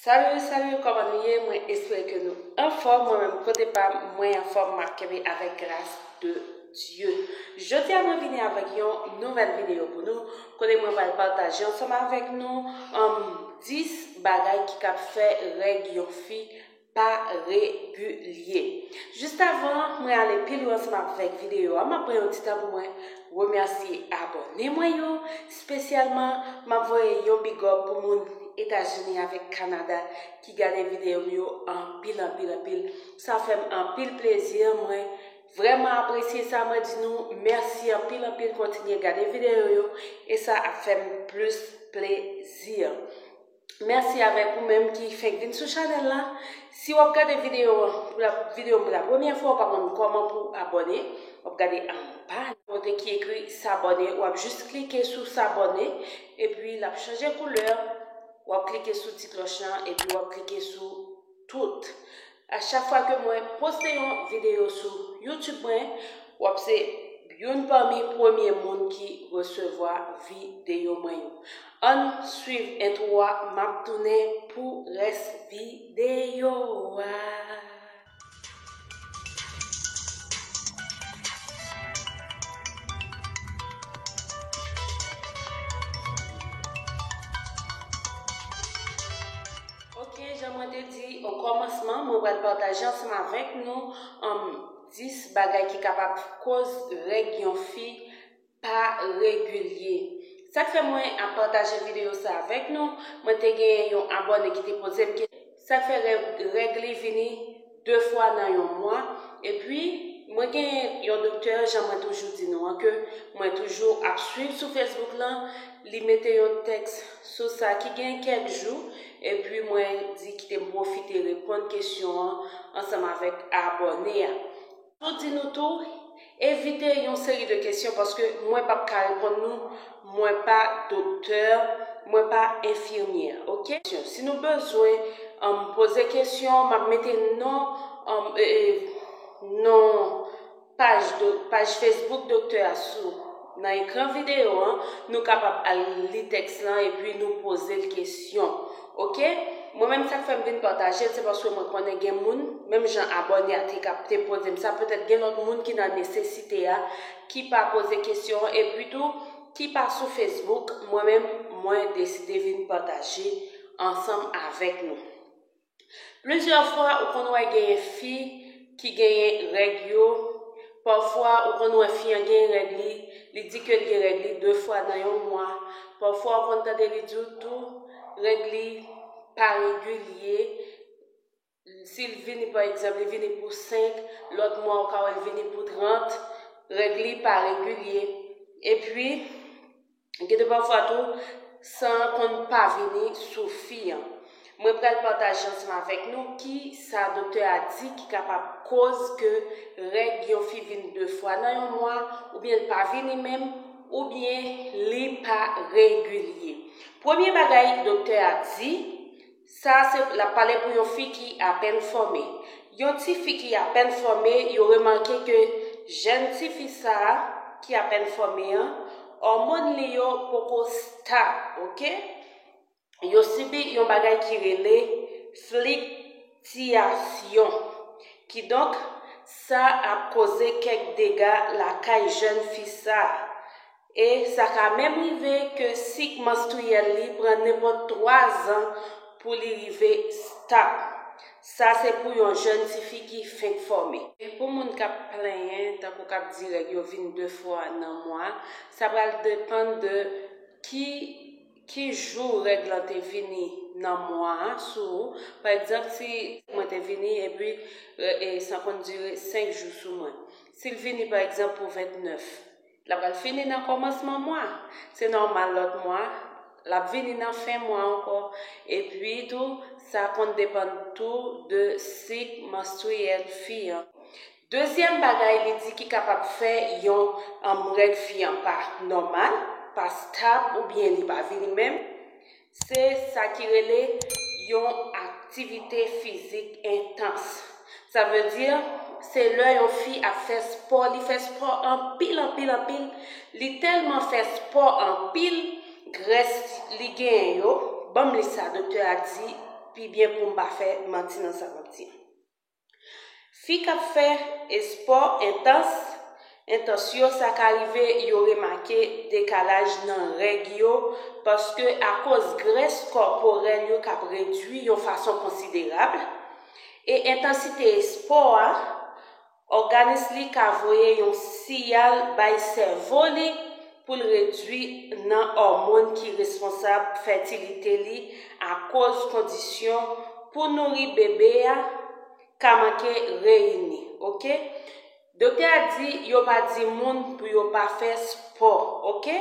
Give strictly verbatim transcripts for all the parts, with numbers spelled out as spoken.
Salut, salut, kòman nou ye? Mwen espere ke nou anfòm. Mwen menm, kote pa m, mwen anfòm, m ap kenbe avèk gras de Dye. Jodi a, mwen vini avèk yon nouvèl videyo pou nou, kote mwen pral pataje ansanm avèk nou um, dis bagay ki kab fè règ yon fi pa regilye. Jis avan mwen ale pi lwen ansanm avèk videyo a, m ap pran yon ti tan pou mwen remèsye abòne mwen yo. Espesyalman, m ap voye yon big up pou moun Etazini avèk Kanada ki gade videyo m yo anpil, anpil, anpil. Sa fè m anpil plezi, mwen vrèman apresye sa. Mwen di nou mèsi anpil, anpil. Kontinye gade videyo yo, e sa ap fè m plis plezi. Mèsi avèk ou menm ki fenk vin sou chanèl la. Si w ap gade videyo an pou la, videyo m pou la premyè fwa, ou pa konn kòman pou abòne, w ap gade anba kote ki ekri s'abonner, w ap jis klike sou s'abonner, epi l ap chanje koulè, w ap klike sou ti klòch lan, epi w ap klike sou tout. A chak fwa ke mwen poste yon videyo sou YouTube mwen, w ap se youn pami premye moun ki resevwa videyo mwen yo. Ann swiv entwo a, m ap tounen pou rès videyo a. Ok, jan mwen te di o kòmansman, mwen pral pataje ansanm avèk nou um, dis bagay ki kapab koz règ yon fi pa regilye. Sa k fè mwen ap pataje videyo sa avèk nou, mwen te gen yon abòne ki te poze m kesyon, sa k fè règ, règ li vini de fwa nan yon mwa. Epi, mwen gen yon doktè, jan mwen toujou di nou an, ke mwen toujou ap swiv sou Facebook lan, li mete yon tèks sou sa ki gen kèk jou, epi mwen di kite m pwofite reponn kesyon an ansanm avèk abòne a. Tou di nou tou, evite yon seri de kesyon paske mwen p ap ka reponn nou, mwen pa doktè, mwen pa enfimyè, ok? Si nou bezwen um, poze kesyon, m ap mete non, um, e, e, non paj, do, paj Facebook doktè a sou nan ekran videyo an, nou kapab al li tèks lan epi nou poze l kesyon. Ok? Mwen menm sa k fè m vin pataje l, se paske mwen konnen gen moun, menm jan abòne a te kap te poze m sa, petèt gen lòt moun ki nan nesesite a, ki pa poze kesyon, epi tou, ki pa sou Facebook, mwen menm, mwen deside vin pataje ansanm avèk nou. Plizyè fwa, ou konn wè genyen fi ki genyen règ yo. Pafwa, ou konn wè fi an genyen règ li, li di ke l gen règ li de fwa nan yon mwa. Pafwa, ou konn tande li di w tou, règ li pa regilye. Si l vini, pa egzanp, li vini pou senk, lòt mwa ou ka wè l vini pou trant, règ li pa regilye. Epi, gen de pafwa tou, san an konn pa vini sou fi an. Mwen pral pataje ansanm avèk nou ki sa doktè a di ki kapab koz ke règ yon fi vin de fwa nan yon mwa, oubyen l pa vini menm, oubyen li pa regilye. Premye bagay doktè a di, sa se, l ap pale pou yon fi ki apèn fòme. Yon ti fi ki apèn fòme, yo remake ke jèn ti fi sa a ki apèn fòme an, òmòn li yo poko stab, ok? Yo sibi yon bagay ki rele fliktiyasyon. Kidonk, sa ap koze kèk dega lakay jèn fi sa a. E sa ka menm rive ke sik manstriyèl li pran nenpòt twa zan pou li rive stab. Sa se pou yon jèn tifi ki fenk fòme. E pou moun k ap plenyen, tankou k ap di règ yo vin de fwa nan mwa, sa pral depann de ki, ki jou règ lan te vini nan mwa a sou ou. Pa egzanp, si mwen te vini epi e, e, sa konn dire senk jou sou mwen. Si l vini, pa egzanp, pou vennèf, l ap al fini nan kòmansman mwa. Se nòmal lòt mwa, l ap vini nan fen mwa ankò. Epi tou, sa konn depann tou de sik manstriyèl fi an. Dezyèm bagay li di ki kapab fè yon um, règ fi an pa nòmal, pa stab oubyen li pa vini menm, se sa ki rele yon aktivite fizik entans. Sa vle di, se lè yon fi ap fè spò, li fè spò anpil, anpil, anpil. Li tèlman fè spò anpil, grès li genyen yo, ban m li sa doktè a di, pi byen pou m pa fè manti nan sa m ap di. Fi k ap fè espò entans, entans yo, sa ka rive yo remake dekalaj nan règ yo, paske akoz grès kòporèl yo k ap redwi yon fason konsiderab, e entansite espò a, òganis li ka voye yon siyal bay sèvo li pou l redwi nan òmòn ki responsab fètilite li akoz kondisyon pou nouri bebe a ka manke reyini, oke? Doktè a di yo pa di moun pou yo pa fè spò, oke?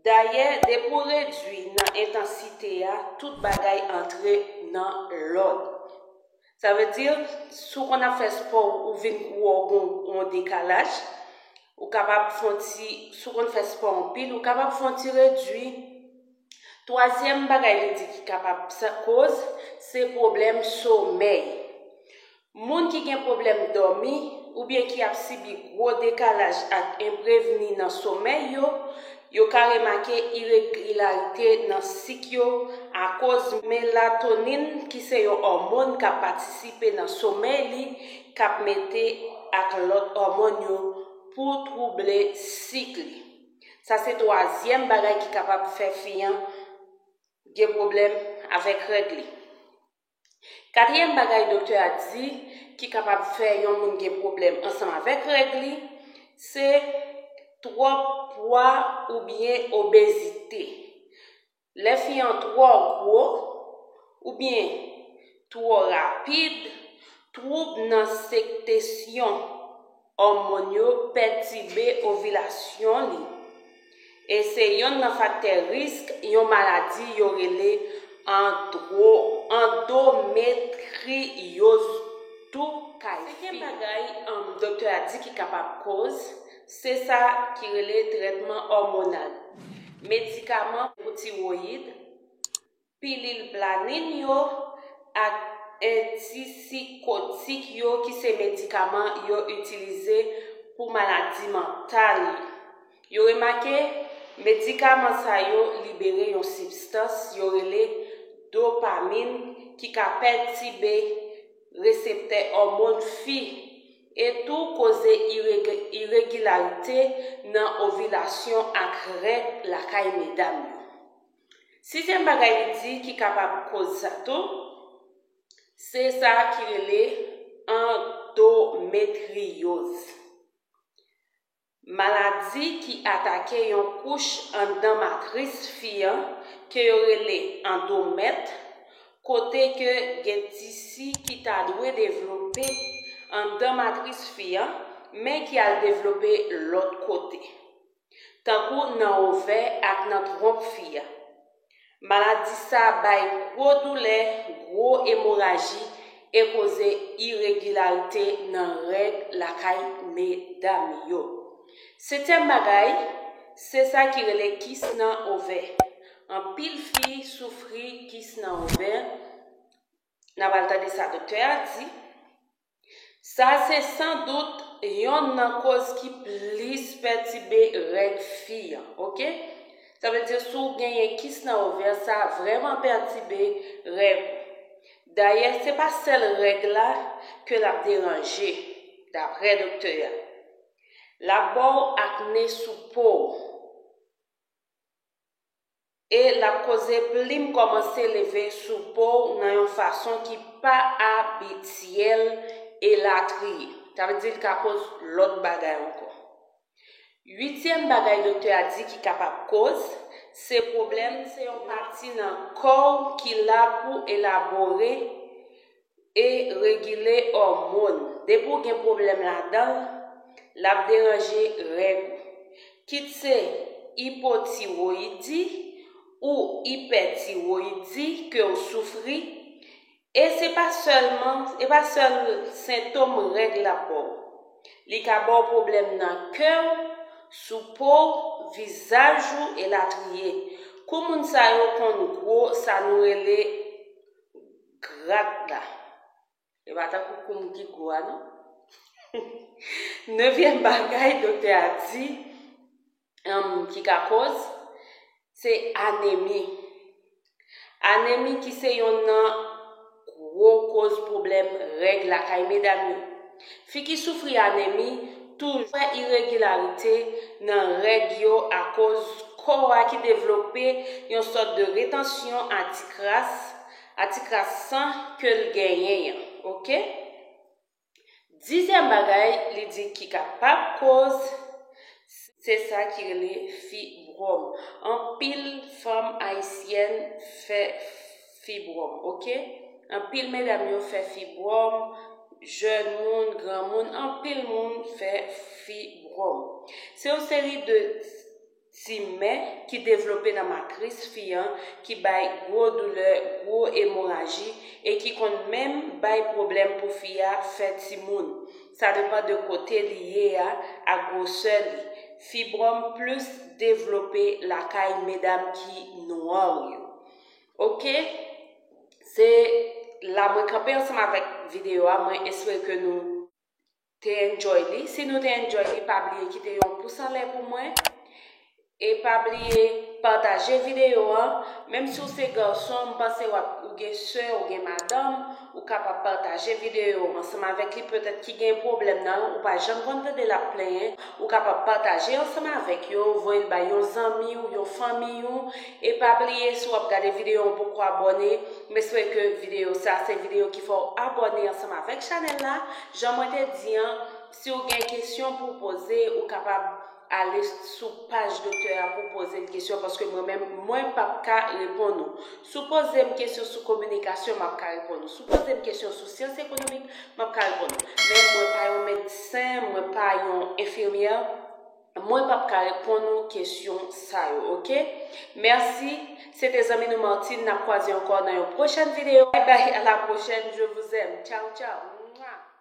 Dayè, depi w redwi nan entansite a, tout bagay antre nan lòd. Sa vle di, si w konn ap fè spò, ou vin wè w gon yon dekalaj, ou kapab fè yon ti, si w konn fè spò anpil, ou kapab fè yon ti redwi. Twazyèm bagay li di ki kapab sa- koz, se pwoblèm somèy. Moun ki gen pwoblèm dòmi oubyen ki ap sibi gwo dekalaj ak enprevni nan somèy yo, yo ka remake iregilarite nan sik yo akoz melatonin, ki se yon òmòn k ap patisipe nan somèy li, k ap mete ak lòt òmòn yo pou twouble sik li. Sa se twazyèm bagay ki kapab fè fi an gen pwoblèm avèk règ li. Katriyèm bagay doktè a di ki kapab fè yon moun gen pwoblèm ansanm avèk règ li, se twòp pwa oubyen obezite. Lè fi an twò gwo oubyen twò rapid, twoub nan sekrèsyon òmòn yo pètibe ovilasyon li. E se yonn nan faktè risk yon maladi yo rele andro, andometriyoz tou kay fi. Senkyèm bagay, um, doktè a di ki kapab koz, se sa ki rele trètman òmonal. Medikaman pou tiwoyid, pilil planin yo ak antisikotik yo ki se medikaman yo itilize pou maladi mantal yo. Yo remake medikaman sa yo libere yon sibstans yo rele dopamin ki ka pètibe reseptè òmòn fi e tou koze ireg- iregilarite nan ovilasyon ak règ lakay medam yo. Sizyèm bagay li di ki kapab koz sa tou, se sa ki rele andometriyoz. Maladi ki atake yon kouch anndan matris fi an, ke yo rele andomèt, kote ke gen tisi ki ta dwe devlope anndan matris fi an, men ki al devlope lòt kote, tankou nan ovè ak nan twonp fi a. Maladi sa bay gwo doulè, gwo emoraji e koze iregilarite nan règ lakay medam yo. Setyèm bagay, se sa ki rele kis nan ovè. Anpil fi soufri kis nan ovè. N a pral tande sa doktè a di. Sa se san dout yonn nan koz ki plis pètibe règ fi an, oke? Sa vle di si w genyen kis nan ovè, sa vrèman pètibe règ ou. Dayè, se pa sèl règ la ke l ap deranje, daprè doktè a. L ap ba w akne sou po w. E l ap koze plim kòmanse leve sou po w nan yon fason ki pa abityèl, elatriye. Sa vle di l ka koz lòt bagay ankò. Uityèm bagay doktè a di ki kapab koz, se pwoblèm, se yon pati nan kò w ki la pou elabore e regile òmòn. Depi w gen pwoblèm ladan l, l ap deranje règ ou. Kit se ipotiwoyidi ou ipètiwoyidi ke w soufri, e se pa sèlman, e pa sèl sentòm règ l ap ba w. Li ka ba w pwoblèm nan kè w, sou po w, vizaj ou, elatriye. Kou moun sa yo konn gwo, sa nou rele grat la. E pa tankou kou m ki gwo a non. Nevyèm bagay doktè a di, um, ki ka koz, se anemi. Anemi ki se yonn nan gwo koz pwoblèm règ lakay medam yo. Fi ki soufri anemi toujou wè iregilarite nan règ yo akoz kò a ki devlope yon sòt de retansyon a ti kras, a ti kras san ke l genyen an, oke? Dizyèm bagay, li di ki kapab koz, se sa ki rele fibwòm. Anpil fanm ayisyèn fè fibwòm, oke? Anpil medam yo fè fibwòm, jèn moun, granmoun, anpil moun fè fibwòm. Se yon seri de timè ki devlope nan matris fi an, ki bay gwo doulè, gwo emoraji, e ki konn menm bay pwoblèm pou fi a fè timoun. Sa depann de kote li ye a ak gwosè li. Fibwòm plis devlope lakay medam ki nwa yo. Oke? Se la mwen kanpe ansanm avèk videyo a. Mwen espere ke nou te enjoy li. Si nou te enjoy li, pa bliye kite yon pous anlè pou mwen. E pa bliye pataje videyo an. Menm si w se gason, m panse w ap, ou gen sè, ou gen madanm, ou kapab pataje videyo an ansanm avèk li, petèt ki gen pwoblèm nan, ou pa janm konn tande l ap plenyen, ou kapab pataje ansanm avèk yo, voye l bay yon zanmi w, yon fanmi w. E pa bliye, si w ap gade videyo an, ou poko abòne, m espere ke videyo sa se videyo ki fè w abòne ansanm avèk chanèl la. Jan mwen te di an, si w gen kesyon pou w poze, ou kapab ale sou paj doktè a pou w poze l kesyon, paske mwen menm, mwen p ap ka reponn ou. Si w poze m kesyon sou kominikasyon, m ap ka reponn ou. Si w poze m kesyon sou syans ekonomik, m ap ka reponn ou. Men mwen pa yon medsen, mwen pa yon enfimyè, mwen p ap ka reponn ou kesyon sa yo, oke? Mèsi, se te zanmi nou Martine, n ap kwaze ankò nan yon pwochèn videyo. Bye bye, à la prochaine, je vous aime. Ciao, ciao. Mwa.